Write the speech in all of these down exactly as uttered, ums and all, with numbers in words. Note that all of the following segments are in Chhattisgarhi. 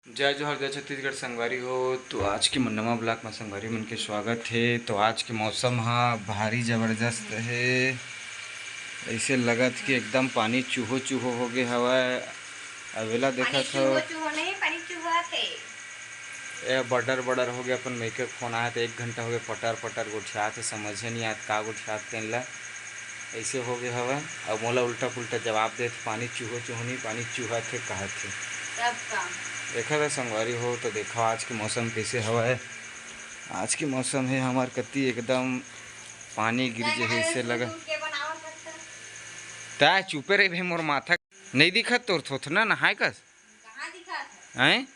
जय जोहार, जय छत्तीसगढ़ संगवारी हो। तो आज के नवा vlog में संगवारी मन के स्वागत हे। तो आज के मौसम हा भारी जबरदस्त हे, ऐसे लगत कि एकदम पानी चूहो चूहो हो गे हवय। अवेला देखत हो, चूहो चूहो नहीं, पानी चूहा थे। ए बडर बडर हो गया। अपन मइके फोन आया तो एक घंटा हो गया, पटर पटर गोठियात हे, समझे नहीं आत का गोठियात तेन ला। ऐसे हो गया हवय। अब मोला उल्टा पुल्टा जवाब देत, पानी चूहो चूहो नहीं, पानी चूहा थे कहत हे। सब काम। देखा था संगवारी हो, तो देखा आज के मौसम कैसे हवय। आज के मौसम है हमार कति एकदम पानी गिर जे है, ऐसे लगा। तै चुपे रही भाई, मोर माथा नहीं दिखत तोर थोथना नहाय कस। कहाँ दिखत है? हैं?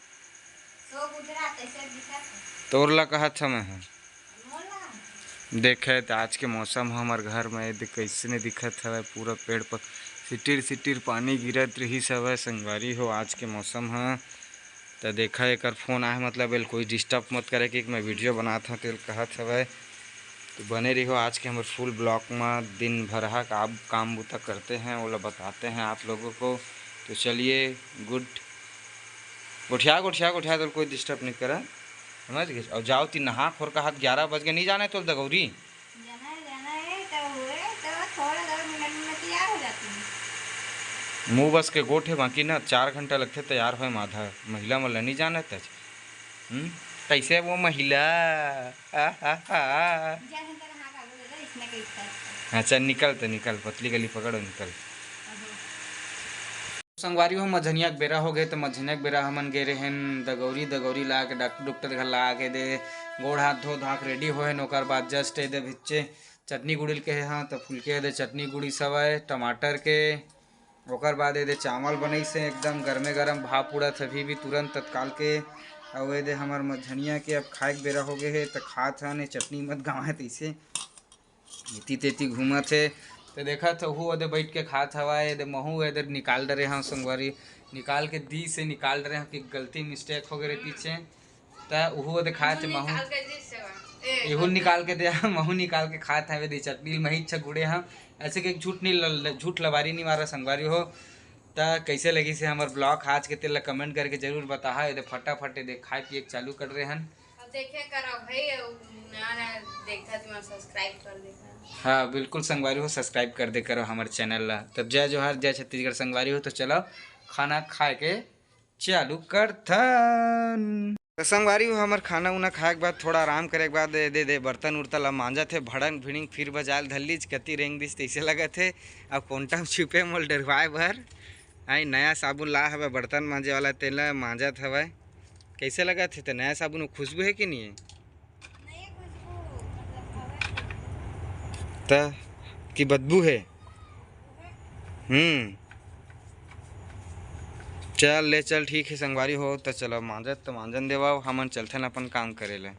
सो गुजरा तैसे दिखत है। तोर ला कहत हमें है। मोला? देखे त आज के मौसम ह हमर घर में यदि कैसने दिखत हवय, पूरा पेड़ पर सिटिर सिटिर पानी गिरत रहिस हवय संगवारी हो। आज के मौसम ह त देखा एकर फोन आए, मतलब एल कोई डिस्टर्ब मत करे कि मैं वीडियो बनात हूँ तेल कहत हवय। तो बने रहिहो आज के हमर फुल ब्लॉग में, दिन भर हा का काम बूता करते हैं ओला बताते हैं आप लोगों को। तो चलिए गुड। गोठिया गोठिया गोठिया तो कोई डिस्टर्ब नहीं करा, समझ गए। और जाओ ती नहा खोर का हाथ ग्यारह बज गए, नहीं जाना है तो दगौरी। जाना है, जाना है, तो हुए, तो थोड़ा दो मिनट में तैयार हो जाती हूँ। मुँह बस के गोठ है, बाकी ना चार घंटा लगते तैयार होए माधा। महिला मन ला नहीं जाना है तच। हम्म? कैसे वो महिला? आ, आ, आ, आ। जा घंटा नहा का बोले, इसमें कहीं इतना। अच्छा निकल तो निकल, पतली गली पकड़ो निकल। अहो। संगवारी हो, मझनिया के बेरा हो गए, तो मझनिया के बेरा हमन गे रहेन दगौरी। दगौरी ला के डॉक्टर, डॉक्टर घर ला के दे गोड़ हाथ धो धा के रेडी होएन। ओकर बाद जस्ट ए दे भिच्चे चटनी गुड़िल के, हाँ, तो फुलके ए दे चटनी गुड़ी सवाए टमाटर के। ओकर बाद ए दे चावल बनई से एकदम गरमे गरम भाप उड़त अभी भी तुरंत तत्काल के। अउ ए दे हमर मझनिया के अब खाए के बेरा हो गए हे, तो खात हन, ए चटनी मत गंवाए तइसे। एती तेती घूमत हे, त देखत हव, ओदे बइठ के खात हवय। एदे महू एदे निकाल डरे हव संगवारी, निकाल के दी से निकाल डरे हव कि गलती मिस्टेक हो गए रहे पीछे, त उहू ओदे खात हे महू। निकाल के दी से बा। ए, इहू गलती। निकाल के दे, महू निकाल के खात हवे दे चटनी ल मही इच्छा गुड़े हव। ऐसे के झूठ नहीं ल-, झूठ लबारी नहीं मारा संगवारी हो। त कैसे लगी से हमर ब्लॉग आज के, तेला कमेंट करके जरूर बताहा। एदे फटाफट एदे खाए पिए के चालू कर रहे हन। अब देखे करो भाई, अब नया नया देखत मन सब्सक्राइब कर दे करो। हाँ, बिल्कुल संगवारी हो, सब्सक्राइब कर दे करो हमर चैनल ला। तब जय जोहार, जय छत्तीसगढ़ संगवारी हो। तो चलो खाना खाए के चालू करथन। तो संगवारी हो, हमर खाना उना खाए के बाद, थोड़ा आराम करे के बाद, दे, दे, दे बर्तन उर्तन ला मांजत हे, भड़ंग भिड़िंग फिर बजाल धल्लीच कति रेंग दिस तैसे लगत हे। अब कोंटा में छुपे मोल डरवाए बर। आई नया साबुन ला हवे बर्तन मांजे वाला, तेला मांजत हवे। कैसे लगत हे? तो नया साबुन में खुशबू है कि नहीं है? नहीं, खुशबू, मतलब, हवा है। त की बदबू है? हम्म। चल ले चल, ठीक है संगवारी हो, तो चलो मांजत तो मांजन देवा, हमन चलथन अपन काम करे ले।